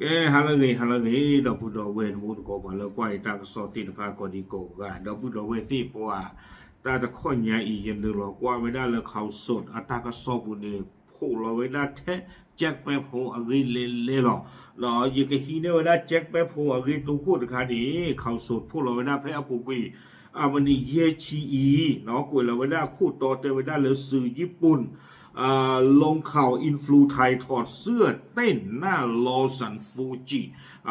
ကဲ ဟါလၢအဂ့ၤ ဟါလၢအဂ့ၤ ဒီပုၢ်ဒီဝဲၢ်တံၤသကိး ပှၤလၢကွၢ်ယတၢ်ကစီၣ်သ့ၣ်တဖၣ်ကိးဒံကိးဂၤ ဒီပုၢ်ဒီဝဲၢ်သ့ၣ်ပှၢ် တၢ်တခီညါအံၤ ယနုာ်လီၤကွၢ်ဝဲဒၣ်လၢ Khaosod အတၢ်ကစီၣ်ပူၤန့ၣ် ဖီၣ်လီၤဝဲဒၣ်ထဲ Jack Peppo အဂ့ၢ်လဲၤလဲၤလီၤ. ယကဟံးန့ၢ်ဝဲဒၣ် Jack Peppo အဂ့ၢ်တိခိၣ်တခါန့ၣ် Khaosod ဖီၣ်လီၤဝဲဒၣ်ဖဲအပူၤကွံာ် အမနံၤယဲၢ်ဆံအံၤ ကွဲးလီၤဝဲဒၣ်ခိၣ်တီတဲဝဲဒၣ်လၢ สื่อญี่ปุ่น ลงข่าว influ ไทย ถอดเสื้อเต้นหน้าลอสัน ฟูจิ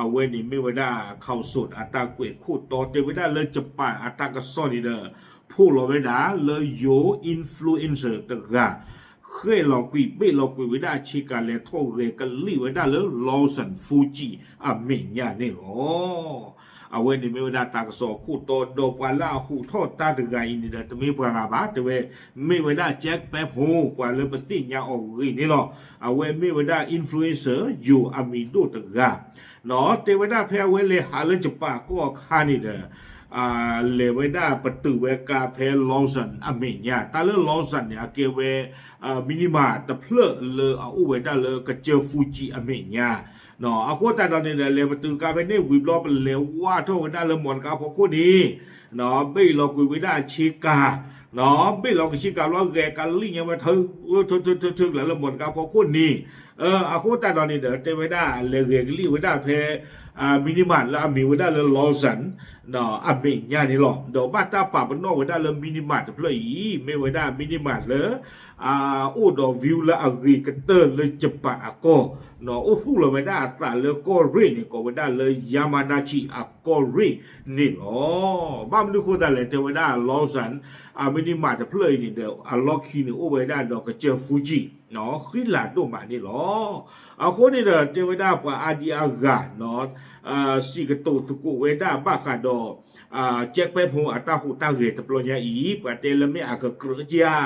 အဝဲန့ၣ်မ့ၢ်ဝဲဒၣ် Khaosod အတၢ်ကွဲးခိၣ်တီတဲဝဲဒၣ်လၢ ယပၣ်အတၢ်ကစီၣ်န့ၣ်ဒီး ဖီၣ်လီၤဝဲဒၣ်လၢယိၤ influencer တဂၤ ဃဲၣ်လီၤကွံာ်ဘ့ၣ်လီၤကွံာ်ဝဲဒၣ်အဆ့ကၤ လဲၤထီၣ်ဂဲၤကလံၣ်ဝဲဒၣ်လၢ လီစၣ် ဖူကံၣ် အမဲာ်ညါန့ၣ်လီၤ. အဝဲန့ၣ်မ့ၢ်ဝဲဒၣ်တၢ်ကစီၣ်အခိၣ်တီ ဒီးပှၤလၢအဟူးထီၣ်တၢ်တဂၤအံၤန့ၣ်ဒီး တမ့ၢ်ပှၤဂၤဘၣ် တဲဝဲ မ့ၢ်ဝဲဒၣ် Jack Peppo ပှၤလၢပသ့ၣ်ညါအီၤဂ့ၤန့ၣ်လီၤ. အဝဲမ့ၢ်ဝဲဒၣ် influencer ယိၤအမံၤဒိၣ်တဂၤ တဲဝဲဒၣ်ဖဲအဝဲလဲၤဟးလၢယပၣ်ကီၢ်အခါန့ၣ်ဒီး လဲၤဝဲဒၣ်ပတုာ်ဝဲကါဖဲ လီစၣ် အမဲာ်ညါ တၢ်လၢ လီစၣ် န့ၣ် အကဲဝဲ မံၤနံမးတဖျၢၣ်လၢအအိၣ်ဝဲဒၣ်လၢကစၢၢ် ဖူကံၣ် အမဲာ်ညါ အဃိသတးဒီးန့ၣ်ဒီး လဲၤပတုာ်ကါဖဲန့ၣ်ဝံၤဘျီ ပလဲၤဝါထီၣ်ဝဲဒၣ်လၢမီတကါဖီခိၣ်န့ၣ် ဘ့ၣ်လီၤကွံာ်ဝဲဒၣ်အဆ့ကၤ ဘ့ၣ်လီၤကဆ့ကၤဘျီ ဂဲၤကလံၣ်ညါဝဲ ထုး ထုး ထုး ထုး ထုး ကလၢလၢမီတကါဖီခိၣ်န့ၣ် အဃိသတးဒီးန့ၣ်ဒီး တဲဝဲဒၣ် လဲၤဂဲၤကလံၣ်ဝဲဒၣ်ဖဲ မံၤနံမးလၢအမံၤဝဲဒၣ်လၢ လီစၣ် အမဲာ်ညါန့ၣ်လီၤ. ဒီးဘၣ်တၢ်ပာ်ပနီၣ်ဝဲဒၣ်လၢမံၤနံမးတဖျၢၣ်အံၤ မ့ၢ်ဝဲဒၣ်မံၤနံမးလၢ အိၣ်ဒီး view လၢအဂ့ၤကတၢၢ်လၢယပၣ်အကီၢ် အိၣ်သူၣ်လီၤဝဲဒၣ်အသးလၢကီၢ်ရ့ၣ်န့ၣ် ကိးဝဲဒၣ်လၢ ယၤမၤနၤဆံၣ် အကီၢ်ရ့ၣ်န့ၣ်လီၤ. ဘၣ်မနုၤဃိသတးလဲၣ် တဲဝဲဒၣ် လီစၣ် အမံၤနံမးတဖျၢၣ်အံၤန့ၣ်ဒီး အလီၢ်ခံန့ၣ်အိၣ်ဝဲဒၣ်ဒီးကစၢၢ် ဖူကံၣ် ဃံလၤဒိၣ်မးန့ၣ်လီၤ. အဃိန့ၣ်ဒီး တဲဝဲဒၣ်ပှၤအါဒံအါဂၤ စံးကတိၤသကိးဝဲဒၣ်ဘၣ်ဃးဒီး Jack Peppo အတၢ်ဟူးတၢ်ဂဲၤတဘျီညါအံၤ ပှၤတဲလၢမ့ၢ်အကကြၢးဧါ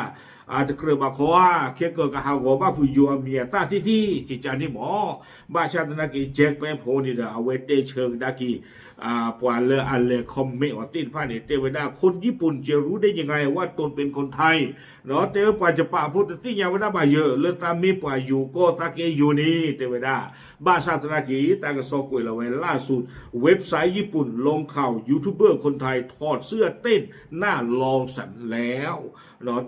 အတကြၢးဘၣ်ခီဧါ ခဲကၢၤကဟးဂီၤဘၣ်ဖုးယိၤအမံၤအသၣ်သ့ၣ်သ့ၣ် ကကန့ၣ်မး ဘၣ်ဆၣ်သနာ်က့ Jack Peppo န့ၣ်ဒီး အဝဲတဲဆၢကဒါက့ၤ ပှၤလၢအလဲၤ comment အီၤသ့ၣ်တဖၣ်န့ၣ် တဲဝဲဒၣ် คนญี่ปุ่นจะรู้ได้ยังไงว่าตนเป็นคนไทย တဲဝဲပှၤယပၣ်ဖိတသ့ၣ်ညါဝဲဒၣ်ဘၣ်ယၤ လၢသးမ့ၢ်ပှၤယိၤကီၢ်သးကဲယိၤန့ၣ် တဲဝဲဒၣ် ဘၣ်ဆၣ်သနာ်က့ တၢ်ကစီၣ်ကွဲးလီၤဝဲ ล่าสุด เว็บไซต์ญี่ปุ่น ลงข่าว ยูทูบเบอร์คนไทย ถอดเสื้อเต้นหน้าลอสันแล้ว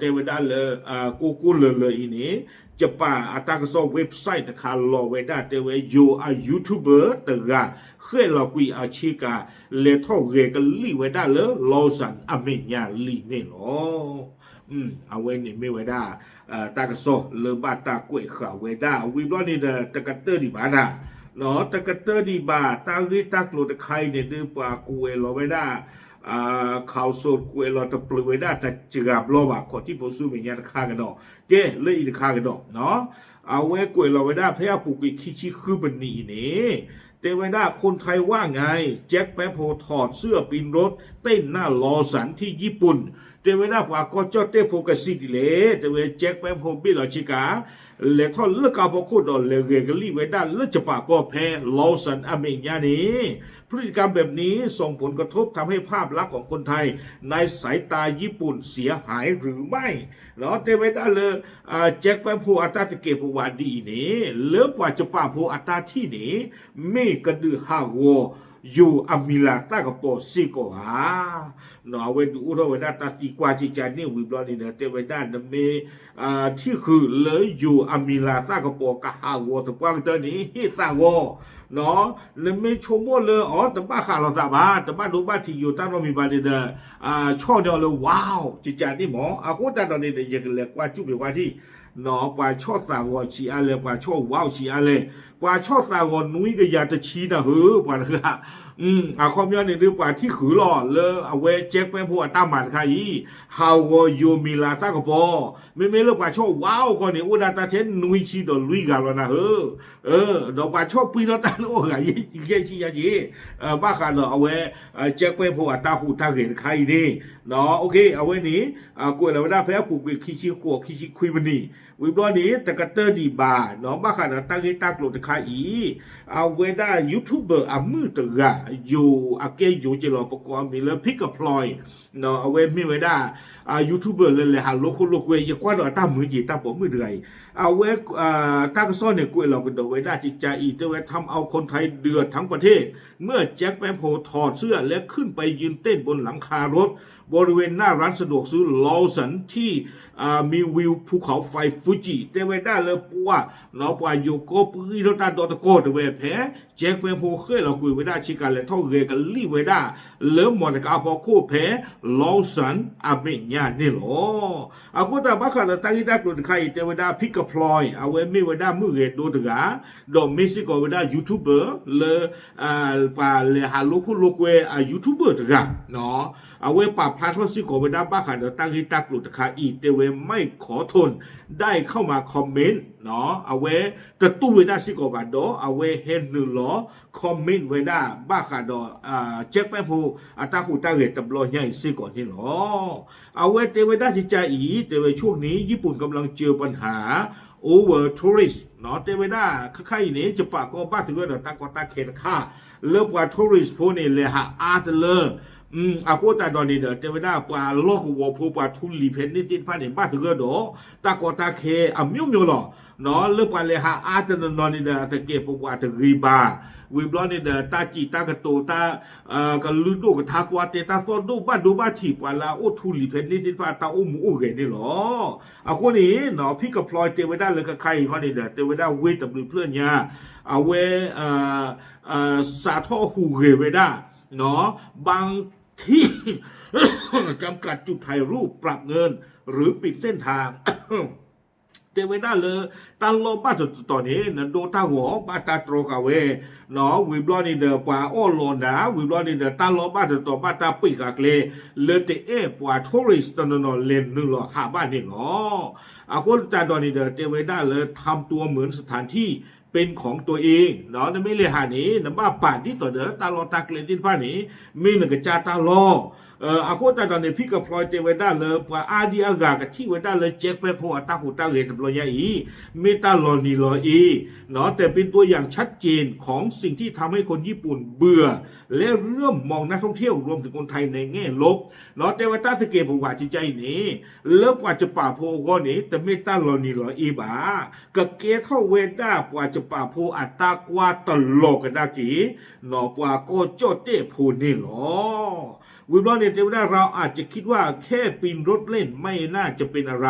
တဲဝဲဒၣ်လၢ ကိၢ်ကိၢ်လၢၤလၢၤအံၤန့ၣ် ယပၣ်အတၢ်ကစီၣ် website တခါလီၤဝဲဒၣ် တဲဝဲယိၤအ YouTuber တဂၤ ဃဲၣ်လီၤကွံာ်အဆ့ကၤ လဲၤထီၣ်ဂဲၤကလံၣ်ဝဲဒၣ်လၢ လီစၣ် အမဲာ်ညါလံန့ၣ်လီၤ. အဝဲန့ၣ်မ့ၢ်ဝဲဒၣ် တၢ်ကစီၣ်လၢဘၣ်တၢ်ကွဲးဃာ်ဝဲဒၣ် ဝံၤဘျီန့ၣ်ဒီး တကတၢၢ်ဒံးဘၣ်နၤ တကတၢၢ်ဒံးဘၣ် တၢ်ဂ့ၢ်တၢ်ကျိၤတခါအံၤန့ၣ် ဒုးပှၤကွဲးလီၤဝဲဒၣ် ခးစိး ကွဲးလီၤတပျုာ်ဝဲဒၣ်တစှၤဘျီဘၣ် ခီၣ်ထံးဖိဆူမဲာ်ညါတခါကဒီး ကဲလၢအံၤတခါကဒီး အဝဲကွဲးလီၤဝဲဒၣ်ဖဲအပူၤကွံာ်ခံဆံဃုမံးနံးအံၤန့ၣ် တဲဝဲဒၣ် คนไทยว่าไง แจ็คแป๊บโฮถอดเสื้อปีนรถ เต้นหน้าลอสันที่ญี่ปุ่น တဲဝဲဒၣ်ပှၤကီၢ်ကၠီၣ်တဲၣ်ဖိကစံးဒ်လဲၣ် တဲဝဲ Jack Peppo ဘ့ၣ်လီၤဆ့ကၤ လဲၤထီၣ်လၢကါဖီခိၣ်ဒီး လဲၤဂဲၤကလံၣ်ဝဲဒၣ်လၢယပၣ်ကီၢ်ဖဲ လီစၣ် အမဲာ်ညါန့ၣ် พฤติกรรมแบบนี้ส่งผลกระทบทำให้ภาพลักษณ์ของคนไทยในสายตาญี่ปุ่นเสียหายหรือไม่ တဲဝဲဒၣ်လၢ Jack Peppo အတၢ်တကဲာ်ပဝးဒ်အံၤန့ၣ် လၢပှၤယပၣ်ဖိအတၢ်ထံၣ်န့ၣ် မ့ၢ်ကဒုးဟးဂီၤ ယိၤအမံၤလၤသၣ်ကပီၤစ့ၢ်ကီးဧါ အဝဲဒုးအိၣ်ထီၣ်ဝဲဒၣ်တၢ်သံကွၢ်ကကန့ၣ်ဝံၤဘျီန့ၣ်ဒီး တဲဝဲဒၣ်နမ့ၢ် ထံၣ်ဃုာ်လၢယိၤအမံၤလၤသၣ်ကပီၤကဟးဂီၤသပှၢ်ကတၢၢ်န့ၣ် ဟ့ၣ်သးဂီၤ နမ့ၢ်ဆိကမိၣ်လၢအီၤ တဘၣ်ဃးလိာ်သးဘၣ် တဘၣ်ဒိဘၣ်ထံးယိၤတၢ်နီတမံၤဘၣ်န့ၣ်ဒီး ဆီၣ်န့ၢ်အီၤလၢ wow ကကန့ၣ်မး အဃိသတးဒီးန့ၣ်ဒီး ယကလဲၤကွၢ်စူၣ်ဖဲဝါထံၣ် ပှၤဆီၣ်သးဂီၤဆံးအါလဲၣ် ပှၤဆီၣ် wow ဆံးအါလဲၣ် ပှၤဆီၣ်သးဂီၤနွံကယၤတဆံနၤဧၢ ပှၤတဂၤ အခီပညီန့ၣ်ဒုး ပှၤထံၣ်ဃုာ်လီၤ လၢအဝဲ Jack Peppo အတၢ်မၤတခါအံၤ ဟးဂီၤယိၤမံၤလၤသၣ်ကပီၤ မ့မ့ၢ်လၢပှၤဆီၣ် wow ခီန့ၣ် အိၣ်ဒၣ်တၢ်ထဲနွံဆံဒီးလွံၢ်ဂၤလီၤနၤဧၢ ဒီးပှၤဆီၣ်ပှံထီၣ်တၢ်လၢအဂၤယဲၢ်ဆံညါက့ၤ ဘၣ်ဃးဒီးအဝဲ Jack Peppo အတၢ်ဟူးတၢ်ဂဲၤတခါအံၤန့ၣ် အဝဲန့ၣ် ကွဲးလီၤဝဲဒၣ်ဖဲအပူၤကွံာ်ခံဆံဃိး ခံဆံခွံမံးနံး, ဝံၤဘျီန့ၣ် တကတၢၢ်ဒံးဘၣ် ဘၣ်ဃးဒီးတၢ်ဂ့ၢ်တၢ်ကျိၤတခါအံၤ, အဝဲဒၣ် YouTuber အမုၣ်တဂၤ ယိၤအကဲယိၤက့လီၤ ပကိးအမံၤလၢ Pigaploy အဝဲမ့ၢ်ဝဲဒၣ် YouTuber လၢလဲၤဟးလိာ်ခိၣ်လိာ်ကွဲ ယကွၢ်ဒီးအတၢ်မုာ်က့ၤတၢ်ပိာ်မုၣ်တဂၤအံၤ, အဝဲ တၢ်ကစီၣ်န့ၣ် ကွဲးလီၤကဒီးဝဲဒၣ်ကကါအံၤ တဲဝဲ ทำเอาคนไทยเดือดทั้งประเทศ เมื่อแจ็คแป๊บโฮถอดเสื้อและขึ้นไปยืนเต้นบนหลังคารถ บริเวณหน้าร้านสะดวกซื้อ Lawson ที่มีวิวภูเขาไฟฟูจิ တဲဝဲဒၣ်လၢပှၤ ပှၤယိၤကီၢ်ပှံၤထီၣ်တၢ်ဒီသကိးတဲဝဲဖဲ Jack Sparrow ဃဲၣ်လီၤကွံာ်ဝဲဒၣ်ဆ့ကၤ လဲၤထီၣ်ဂဲၤကလံၣ်ဝဲဒၣ် လၢမီၢ်တကါအဖီခိၣ်ဖဲ Lawson အမဲာ်ညါန့ၣ်လီၤ. အဃိသတး ဘၣ်ဃးဒီးတၢ်ဂ့ၢ်တၢ်ကျိၤတခါအံၤ တဲဝဲဒၣ် Pigaploy အဝဲမ့ၢ်ဝဲဒၣ်မုၢ်ဂဲၤဒိတဂၤ ဒီးမ့ၢ်စ့ၢ်ကီးဝဲဒၣ် YouTuber လၢ ပှၤလဲၤဟးလိာ်ခိၣ်လိာ်ကွဲအ YouTuber တဂၤ အဝဲပာ်ဖျါထီၣ်စ့ၢ်ကီးဝဲဒၣ်ဘၣ်ဃးဒီးတၢ်ဂ့ၢ်တၢ်ကျိၤတခါအံၤ တဲဝဲ Mike Colton ဒၣ်အံၤ เข้ามาคอมเมนต์ အဝဲတတူၢ်ဝဲဒၣ်စ့ၢ်ကီးဘၣ်ဒီး အဝဲဟဲနုာ်လီၤ comment ဝဲဒၣ်ဘၣ်ဃးဒီး Jack Sparrow အတၢ်ဟူးတၢ်ဂဲၤတဘျီညါအံၤစ့ၢ်ကီးန့ၣ်လီၤ. အဝဲတဲဝဲဒၣ်ကကါအံၤ တဲဝဲ ช่วงนี้ ญี่ปุ่นกำลังเจอปัญหา over tourist တဲဝဲဒၣ်ခါခါအံၤန့ၣ် ယပၣ်ကီဘၣ်သဂၢၢ်ဒီးတၢ်ကီတၢ်ခဲတခါ လၢပှၤ tourist ဖိန့ၣ် လဲၤဟးအါတလၢ အဃိသတးဒီးန့ၣ်ဒီး တဲဝဲဒၣ်ပှၤလီၢ်ကဝီၤဖိ ပှၤထူလံၤဖဲန့ၣ်သ့ၣ်တဖၣ်န့ၣ် ဘၣ်သဂၢၢ်ဒီး တၢ်ကီတၢ်ခဲအမျိုးမျိုးလီၤ. လၢပှၤလဲၤဟးအါတနီၤနီၤန့ၣ်ဒီး အသကဲာ်ပဝးတဂ့ၤဘၣ်. ဝံၤဘျီန့ၣ်ဒီး တၢ်စံးတၢ်ကတိၤ တၢ် ကလုၢ်ဒိၣ်ကထါ ကွၢ်တဲတၢ်သီၣ်ဒိၣ်ဘၣ်ဒိဘၣ်ထံး ပှၤလၢအအိၣ်ထူလံၤဖဲန့ၣ်သ့ၣ်တဖၣ် တၢ်အိၣ်မူအိၣ်ဂဲၤန့ၣ်လီၤ. အဃိန့ၣ် Pigaploy တဲဝဲဒၣ်လၢခါခါအံၤဃီန့ၣ်ဒီး တဲဝဲဒၣ်ဝ့ၢ်တဘျုးဖျၢၣ်ညါ အဝဲ စးထီၣ်ဟူးဂဲၤဝဲဒၣ် บางที่ จำกัดจุดถ่ายรูป ปรับเงิน หรือปิดเส้นทาง တဲဝဲဒၣ်လၢ တၢ်လီၢ်ဘၣ်တတီၤတီၤန့ၣ် နဒိတၢ်ဂီၤဘၣ်တၢ်တြီဃာ်ဝဲ ဝံၤဘျီန့ၣ်ဒီး ပှၤအီၣ်လီၤနၤ ဝံၤဘျီန့ၣ်ဒီး တၢ်လီၢ်ဘၣ်တတီၤဘၣ်တၢ်ပံာ်ဃာ်ကျဲ လၢတအဲၣ်ပှၤ tourist တနီၤနီၤလဲၤနုာ်လီၤဟးဘၣ်န့ၣ်လီၤ. အဃိသတးဒီးန့ၣ်ဒီး တဲဝဲဒၣ်လၢ ทำตัวเหมือนสถานที่เป็นของตัวเอง နမ့ၢ်လဲၤဟးန့ၣ် နဘၣ်ပာ်ဒ်သိးဒီး တၢ်လီၢ်တၢ်ကျဲသ့ၣ်တဖၣ်န့ၣ် မ့ၢ်နကစၢ်တၢ်လီၢ် အဃိသတးဒီးန့ၣ် Pigaploy တဲဝဲဒၣ်လၢ ပှၤအါဒံအါဂၤကထံၣ်ဝဲဒၣ်လၢ Jack Sparrow အတၢ်ဟူးတၢ်ဂဲၤတဘျီညါအံၤ မ့ၢ်တၢ်လီၤနံၤလီၤအ့ แต่เป็นตัวอย่างชัดเจนของสิ่งที่ทำให้คนญี่ปุ่นเบื่อ และเริ่มมองนักท่องเที่ยว รวมถึงคนไทยในแง่ลบ တဲဝဲတၢ်သကဲာ်ပဝးကကါအံၤန့ၣ် လၢပှၤယပၣ်ဖိအဂီၢ်န့ၣ် တမ့ၢ်တၢ်လီၤနံၤလီၤအ့ဘၣ်, ကကဲထီၣ်ဝဲဒၣ်ပှၤယပၣ်ဖိအတၢ်ကွၢ်တလီၤကဒါက့ၤ ပှၤကီၢ်ကၠီၣ်တဲၣ်ဖိန့ၣ်လီၤ. ဝံၤဘျီန့ၣ် တဲဝဲဒၣ် เราอาจจะคิดว่าแค่ปีนรถเล่นไม่น่าจะเป็นอะไร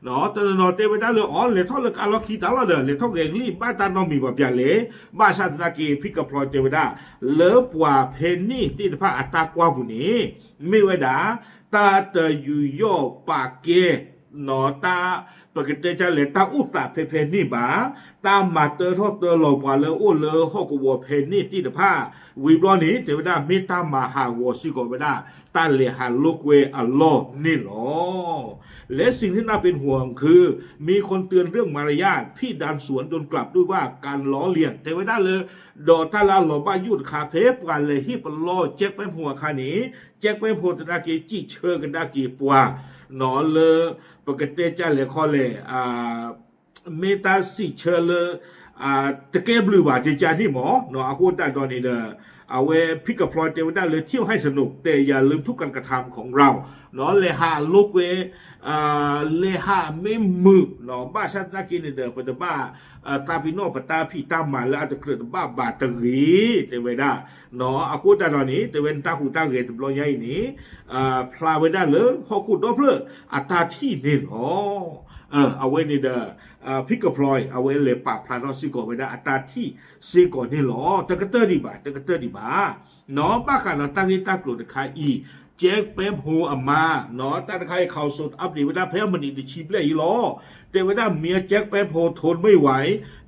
တနီၤနီၤတဲဝဲဒၣ်လၢ အီ လဲၤထီၣ်လၢကါလီၢ်ခံတၢ်လီၢ်ဒီး လဲၤထီၣ်ဂဲၤကလံၣ်ဘၣ်တၢ်နီတမံၤဘၣ်ပၠးလဲၣ်, ဘၣ်ဆၣ်သနာ်က့ Pigaploy တဲဝဲဒၣ် လၢပှၤဖဲန့ၣ်သ့ၣ်တဖၣ်အတၢ်ကွၢ်ပူၤန့ၣ် မ့ၢ်ဝဲဒၣ် တၢ်တယူးယီၣ်ပာ်ကဲ တၢ် ပကတဲဒ်လဲၣ် တၢ်အိၣ်သးဖဲဖဲန့ၣ်ဘၣ်, တၢ်မၤတၢထီၣ်တၢလီၤပှၤလၢအိၣ်လၢဟီၣ်ကဝီၤဖဲန့ၣ်သ့ၣ်တဖၣ်, ဝံၤဘျီန့ၣ် တဲဝဲဒၣ်မ့ၢ်တၢ်မၤဟးဂီၤစ့ၢ်ကီးဝဲဒၣ် တၢ်လဲၤဟးလိာ်ကွဲအလီၢ်န့ၣ်လီၤ. และสิ่งที่น่าเป็นห่วงคือ มีคนเตือนเรื่องมารยาท พี่ดานสวนโดนกลับด้วยว่าการล้อเลียน တဲဝဲဒၣ်လၢ ဒီးတၢ်လၢအလီၤဘၣ်ယိၣ်တခါ ဖဲပှၤလဲၤဟ့ၣ်ပလီၢ် Jack Sparrow အခါန့ၣ် Jack Sparrow သနာ်က့ စံးဆၢကဒါက့ၤပှၤ လၢ ပကတဲဒ်လဲၣ်ခီလဲၣ် မ့ၢ်တၢ်စံးဆၢလၢ တကဲဘျုးဘၣ်ကကါန့ၣ်မး, အဃိသတးဒီးန့ၣ်ဒီး အဝဲ Pigaploy တဲဝဲဒၣ်လၢ เที่ยวให้สนุก แต่อย่าลืมทุกการกระทำของเรา လဲၤဟးလိာ်ကွဲ လဲၤဟးမ့ၢ်မုာ် ဘၣ်ဆၣ်သနာ်က့န့ၣ်ဒီး ပတဘၣ် သးပ့ၤနီၣ်ပတၢ်ဖံးတၢ်မၤလၢအတကြၢးတဘၣ်ဘၣ်တဂ့ၤ တဲဝဲဒၣ်, အဃိသတးဒီးန့ၣ် တဲဝဲနတၢ်ဟူးတၢ်ဂဲၤတဘျီညါအံၤန့ၣ် ဖျါဝဲဒၣ်လၢဟီၣ်ခိၣ်ဒီဖျၢၣ်အတၢ်ထံၣ်န့ၣ်လီၤ. အဝဲန့ၣ်ဒီး Pigaploy အဝဲလဲၤပာ်ဖျါထီၣ်စ့ၢ်ကီးဝဲဒၣ်အတၢ်ထံၣ်စ့ၢ်ကီးန့ၣ်လီၤ. တကတၢၢ်ဒံးဘၣ် တကတၢၢ်ဒံးဘၣ် ဘၣ်ဃးဒီးတၢ်ဂ့ၢ်တၢ်ကျိၤတခါအံၤ Jack Sparrow အမါ တၢ်တခါအံၤ ข่าวสด อัปเดต ဝဲဒၣ်ဖဲအမံးနံးတဆံဘျဲၣ်အံၤလီၤ. တဲဝဲဒၣ် เมีย Jack Sparrow ทนไม่ไหว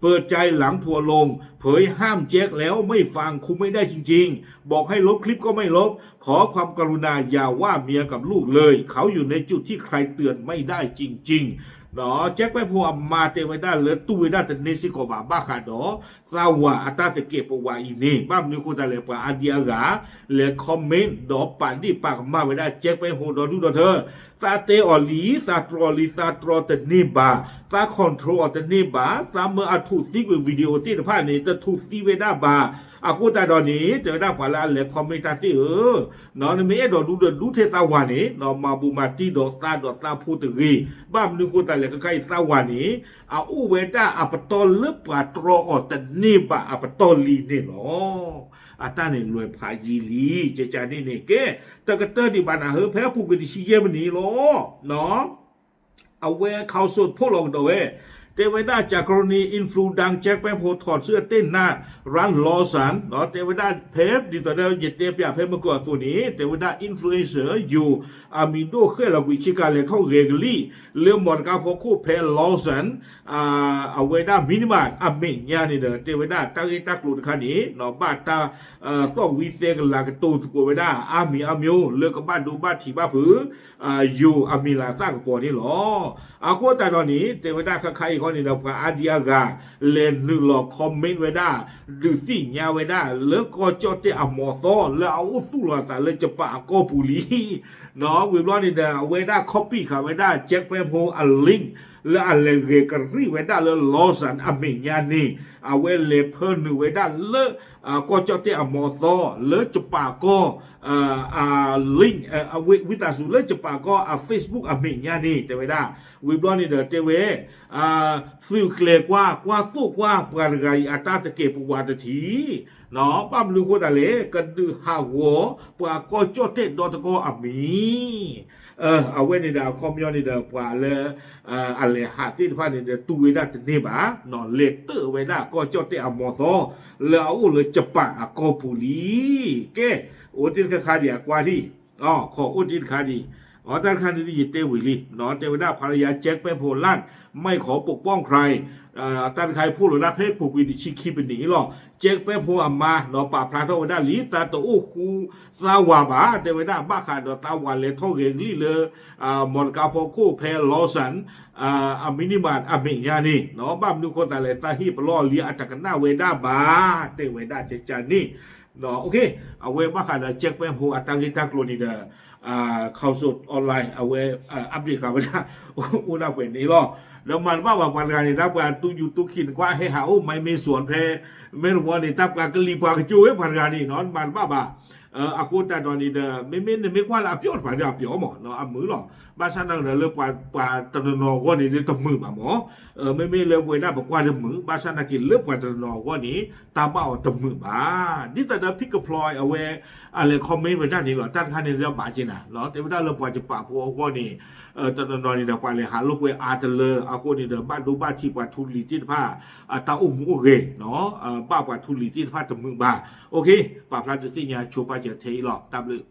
เปิดใจหลังทัวร์ลง เผยห้ามแจ็คแล้วไม่ฟัง คุมไม่ได้จริงๆ บอกให้ลบคลิปก็ไม่ลบ ขอความกรุณาอย่าว่าเมียกับลูกเลย เขาอยู่ในจุดที่ใครเตือนไม่ได้จริงๆ ကၠဲးကွဲးဖိအမါတဲဝဲဒၣ်လၢတူၢ်ဝဲဒၣ်တန့ၢ်စ့ၢ်ကီးဘၣ် ဘၣ်ဃးဒီးသးဝၤအတၢ်သကဲးပဝးအံၤန့ၣ် ဘၣ်မနုၤအဃိသတးလဲၣ် ပှၤအါဒံအါဂၤ လဲၤ comment ဒီးပာ်ဒ့ၣ်ပာ်ကမၣ်ဝဲဒၣ် ကၠဲးကွဲးဖိဒီဒူၣ်ဒီထၢ သးတဲအီၤလံ သးတြီလံ သးတြီတန့ၢ်ဘၣ် သး control အီၤတန့ၢ်ဘၣ် သးမၢအ ထုးသံကွံာ် video သ့ၣ်တဖၣ်န့ၣ် တထုးသံဝဲဒၣ်ဘၣ် အဃိသတးဒီးန့ၣ် တဲဝဲဒၣ်ပှၤလၢအလဲၤ comment တၢ်သ့ၣ်ဧၢ နမ့ၢ်အဲၣ်ဒိးဒူဒီးဒူထဲသးဝၤန့ၣ် မၤဘူးမၤတံၢ်ဒီးသးဒီးသးဖိတဂ့ၤ ဘၣ်မနုၤအဃိသတးလဲၣ် ခဲခါအံၤသးဝၤန့ၣ် အအိၣ်ဝဲဒၣ်အပတီၢ်လၢပှၤတြီအီၤတန့ၢ်ဘၣ်အပတီၢ်လံန့ၣ်လီၤ. အတၢ်န့ၣ်လွဲၢ်ဖးယံာ်လံ ကကန့ၣ်န့ၣ် ကဲ တကတၢၢ်ဒံးဘၣ်နၤဟၢ ဖဲအပူၤကွံာ်တဆံယဲၢ်မံးနံးလီၤ အဝဲ Council ဖိးလီၤကဒီးဝဲ တဲဝဲဒၣ် จากกรณีอินฟลูดัง แจ็คแป๊บโฮ ถอดเสื้อเต้นหน้าร้าน Lawson တဲဝဲဒၣ်ဖဲဒ်သိးဒီးယတဲပၠးဖဲမုၢ်ကီၢ်အသိးန့ၣ် တဲဝဲဒၣ် influencer ယိၤ အမံၤဒိၣ်ဃဲၣ်လီၤကွံာ်ဆ့ကၤလဲၤထီၣ်ဂဲၤကလံၣ် လၢမီတကါဖီခိၣ်ဖဲ Lawson အဝဲဒၣ် Minimart အမဲာ်ညါန့ၣ်ဒီး တဲဝဲဒၣ်တၢ်ဂ့ၢ်တၢ်ကျိၤတခါန့ၣ် ဘၣ်တၢ် သီၣ်ဝံသဲကလၤကတိၤသကိးဝဲဒၣ် အါမံၤအါမံၤ လၢကဘၣ်ဒိဘၣ်ထံးဘၣ်ဖုး ယိၤအမံၤလၤသၣ်ကပီၤန့ၣ်လီၤ. အဃိသတးဒီးန့ၣ် တဲဝဲဒၣ်ခဲခါအံၤဃီန့ၣ်ဒီး ပှၤအါဒံအါဂၤ လဲၤနုာ်လီၤ comment ဝဲဒၣ် ဒုးသ့ၣ်ညါဝဲဒၣ်လၢကီၢ်ကၠီၣ်တဲၣ်အမီၤသီ လၢအအိၣ်သူၣ်လီၤအသးလၢကပၤအကီၢ်ပူၤလံ ဝံၤဘျီန့ၣ်ဒီး အဝဲဒၣ် copy ဃာ်ဝဲဒၣ် ကၠဲးကွဲးဖိအ link လၢအလဲၤဂဲၤကလံၣ်ဝဲဒၣ်လၢ Lawson အမဲာ်ညါန့ၣ် အဝဲလဲၤဖၢနုာ်ဝဲဒၣ်လၢ ကီၢ်ကၠီၣ်တဲၣ်အမီၤသီ လၢကပၤကီၢ် အ link ဝံသးစူၤလၢကပၤကီၢ်အ Facebook အမဲာ်ညါန့ၣ် တဲဝဲဒၣ် ဝံၤဘျီန့ၣ်ဒီးတဲဝဲ သုးကျဲၤကွၢ် ကွၢ်သိၣ်ကွၢ် ပှၤတဂၤအံၤအတၢ်သကဲးပဝးတထံး ဘၣ်မနုၤအဃိသတးလဲၣ် ကဒုးဟးဂီၤ ပှၤကီၢ်ကၠီၣ်တဲၣ်ဒီတကီၢ်အမံၤ အဝဲန့ၣ်ဒီးအခီပညီန့ၣ်ဒီး ပှၤလၢ အလဲၤဟးသ့ၣ်တဖၣ်န့ၣ်ဒီး တူၢ်ဝဲဒၣ်တန့ၢ်ဘၣ် လဲၤတၢၣ်ဝဲဒၣ်ကီၢ်ကၠီၣ်တဲၣ်အမီၤသီ လၢအအိၣ်လၢကပၤအကီၢ်ပူၤလံ ကဲ အိၣ်တ့ၢ်တခါခါဒံးအကွၢ်ထံၣ် ခီအိၣ်တ့ၢ်တခါဒံး အတၢ်တခါန့ၣ်ယတဲဝံၤလံ တဲဝဲဒၣ် ภรรยา แจ็คแป๊บโฮ ลั่น ไม่ขอปกป้องใคร တၢ်တခါအံၤဖိးလီၤဒၣ်ဖဲ ပူၤကွံာ်တဆံခံပနံးလီၤ ကၠဲးကွဲးဖိအမါ ဒီးပာ်ဖျါထီၣ်ဝဲဒၣ်လံ သးတအိၣ်ဃူသးဝၤဘၣ် တဲဝဲဒၣ် ဘၣ်ဃးဒီးသးဝၤလဲၤထီၣ်ဂဲၤကလံၣ်လၢ မီတကါဖီခိၣ်ဖဲ Lawson အ Minimart အမဲာ်ညါန့ၣ် ဘၣ်မနုၤအဃိသတးလဲၣ် သးဟ့ၣ်ပလီၢ်လံ အတကနၣ်ဝဲဒၣ်ဘၣ် တဲဝဲဒၣ်ကကန့ၣ် အဝဲဘၣ်ဃးဒီး ကၠဲးကွဲးဖိအတၢ်ဂ့ၢ်တၢ်ကျိၤန့ၣ်ဒီး Council Online အဝဲ update ဃာ်ဝဲဒၣ် အိၣ်ဒၣ်ပှဲၤန့ၣ်လီၤ ဒီးမၤတဘၣ်ဘၣ်ပှၤတဂၤန့ၣ် တၢ်ပှၤတူၢ်ယူၤတူၢ်ခံးနကွၢ် ဟဲဟးအိၣ် မၤမ့ၢ်စူၣ်ဖဲ မဲၢ်တဝီန့ၣ် တၢ်ပှၤကလံၤပှၤကကၠိဝဲပှၤတဂၤန့ၣ် မၤတဘၣ်ဘၣ် အဃိသတးဒီးန့ၣ်ဒီး မ့မ့ၢ်နမ့ၢ်ကွၢ်လၢအပျီတဖၣ်ဒီးအပျီမး အမုာ်လီၤ ဘၣ်ဆၣ်သနာ်က့ဒီးလၢပှၤတနီၤနီၤအဂီၢ်န့ၣ်ဒီးတမုာ်ဘၣ်မး မ့မ့ၢ်လၢပဝဲဒၣ်ပကွၢ်ဒီးမုာ် ဘၣ်ဆၣ်သနာ်က့လၢပှၤတနီၤနီၤအဂီၢ်န့ၣ် တၢ်ဘၣ်အီၤတမုာ်ဘၣ် ဒ်သိးဒီး ဖံကဖျီအဝဲ အလဲၤ comment ဝဲဒၣ်န့ၣ်လီၤ တၢ်တခါန့ၣ်ဒီးဘၣ်က့ၤနၤ တဲဝဲဒၣ်လၢပှၤကပၤဖိအဂီၢ်န့ၣ် တနီၤနီၤန့ၣ်ဒီးပှၤလဲၤဟးလိာ်ကွဲအါတလၢ အဃိန့ၣ်ဒီး ဘၣ်ဒိဘၣ်ထံးပှၤထူလံၤသ့ၣ်တဖၣ် အတၢ်အိၣ်မူအိၣ်ဂဲၤ ဘၣ်ပှၤထူလံၤသ့ၣ်တဖၣ်တမုာ်ဘၣ် ပာ်ဖျါဒုးသ့ၣ်ညါဆိပာ်စၢၤထဲအံၤလီၤ တၢ်ဘျုး